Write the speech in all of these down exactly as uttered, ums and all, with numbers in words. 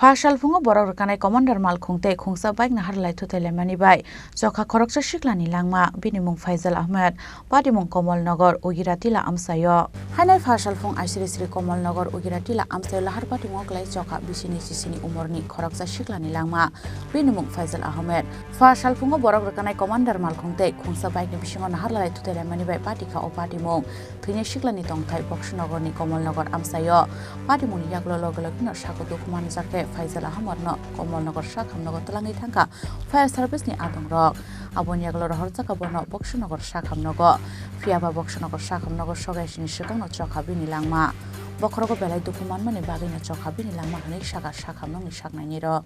Pha salphungo borok rwkanai commander malkhung tei khungsa bike naharlai thutai laimani bai chokha khoroksa siklani langma, bini mung Faizal Ahmed, patimung Komol Nogor, Ugira Tila amsaio. Hainai pha salphung aisiri siri Komol Nogor, Ugira Tila amsaio lahar patimung kwlai chokha bisini chisini umorni khoroksa siklani langma, bini mung Faizal Ahmed. Pha salphungo borok rwkanai commander malkhung tei khungsa bike ni bisingo naharlai thutai laimani bai patikha o patimung. Thwinai siklani tongthai Boksonogorni Komolnogor amsaio. Patimungni yagulo loge logeno sako dukhu manjak khe Faizal Ahmedno Komolnogor sakhamnogo twlangwi thangkha fire service ni adongrok. Aboni yagulo rohorjakha bono Boksonogor sakhamnogo. Phiyaba Boksonogor sakhamnogo sogaisini swkangno chokha bini langma. Bokhorogo belai dukhu manmani bagwino chokha bini langma hwnwi sakha sakhamnokni saknainirok.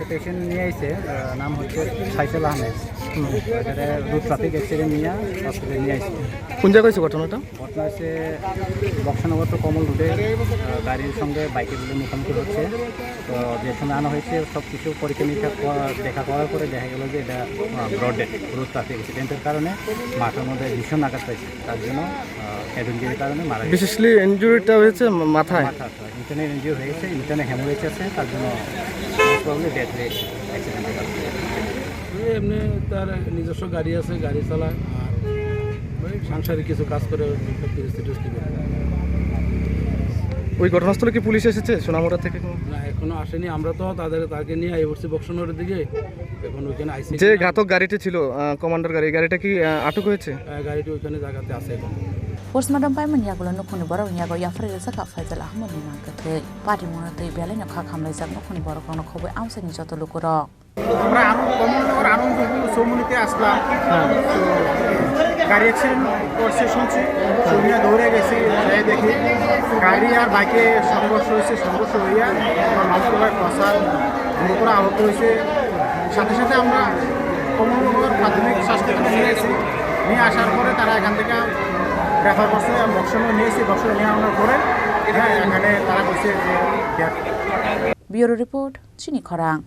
একটা পেশেন্ট নিয়ে আইছে, আহ, নাম হচ্ছে ফাইসল আহমেদ। হুম। এটারে road traffic accident নিয়ে হসপিটালে নিয়ে আইছে। কোন জায়গায় হয়েছে ঘটনাটা? ঘটনা হচ্ছে বক্সনগর টু কমল রোডে, আহ, গাড়ির সঙ্গে বাইকের মধ্যে মুখোমুখি হচ্ছে। তো যে সময় আনা হয়েছে, সব কিছু পরীক্ষা নিরীক্ষা করা, দেখা করার পরে দেখা গেল যে এটা, আহ, ব্রড ডেড, রোড ট্রাফিক অ্যাক্সিডেন্টের কারণে মাথার মধ্যে ভীষণ আঘাত পাইছে, তার জন্য, আহ, হেড ইঞ্জুরির কারণে মারা গেছে। বিশেষলি ইঞ্জুরিটা হয়েছে মা-, মাথায়। মাথা, ইন্টারনাল ইনজুরি হয়ে গেছে, ইন্টারনাল হেমোরেজ আছে, তার জন্য মোস্ট প্রবাবলি ডেথ হয়ে গেছে অ্যাক্সিডেন্টের কারণে। এমনি তার নিজস্ব গাড়ি আছে, গাড়ি চালায়, আর ওই সাংসারিক কিছু কাজ করে, টুকটাক কিস্তি টিস্তি করে। ওই ঘটনাস্থলে কি পুলিশ এসেছে সোনামুড়া থেকে কোনো? না, এখনো আসেনি। আমরা তো তাদের, তাকে নিয়ে আই পড়ছি বক্সনগরের দিকে। এখন ওইখানে আইসি যে কিনা। ঘাতক গাড়িটি ছিল, আহ, কমান্ডার গাড়ি, গাড়িটা কি, আহ, আটক হয়েছে? হ্যাঁ, গাড়িটি ওইখানে জায়গাতে আছে এখন। Postmortem paimani yagulo nukhungni borokni yago yapharwi rwjakha Faizal Ahmedni mang kwthwi. Patimungno twi belaino kha khamlaijak nukhungni borokrokno khobwi amchaini joto lukurok. আমরা আনন্দ, কমলনগর আনন্দপুর চৌমুহনীতে আসলাম। হ্যাঁ। তো গাড়ি অ্যাক্সিডেন্ট করছে শুনছি, শুনিয়া দৌড়ে গেছি, যাই দেখি গাড়ি আর বাইকে সংঘর্ষ হয়েছে, সংঘর্ষ হইয়া আমার মামতো ভাই ফসাদ গুরুতর আহত হয়েছে। সাথে সাথে আমরা কমলনগর প্রাথমিক স্বাস্থ্য কেন্দ্রে নিয়ে গেছি, নিয়ে আসার পরে তারা এখান থেকে রেফার করছে, বক্সনগর নিয়ে এসে, বক্সনগর নিয়ে আনার পরে, হ্যাঁ, এখানে তারা কইছে যে death. Bureau report, Chini Khorang.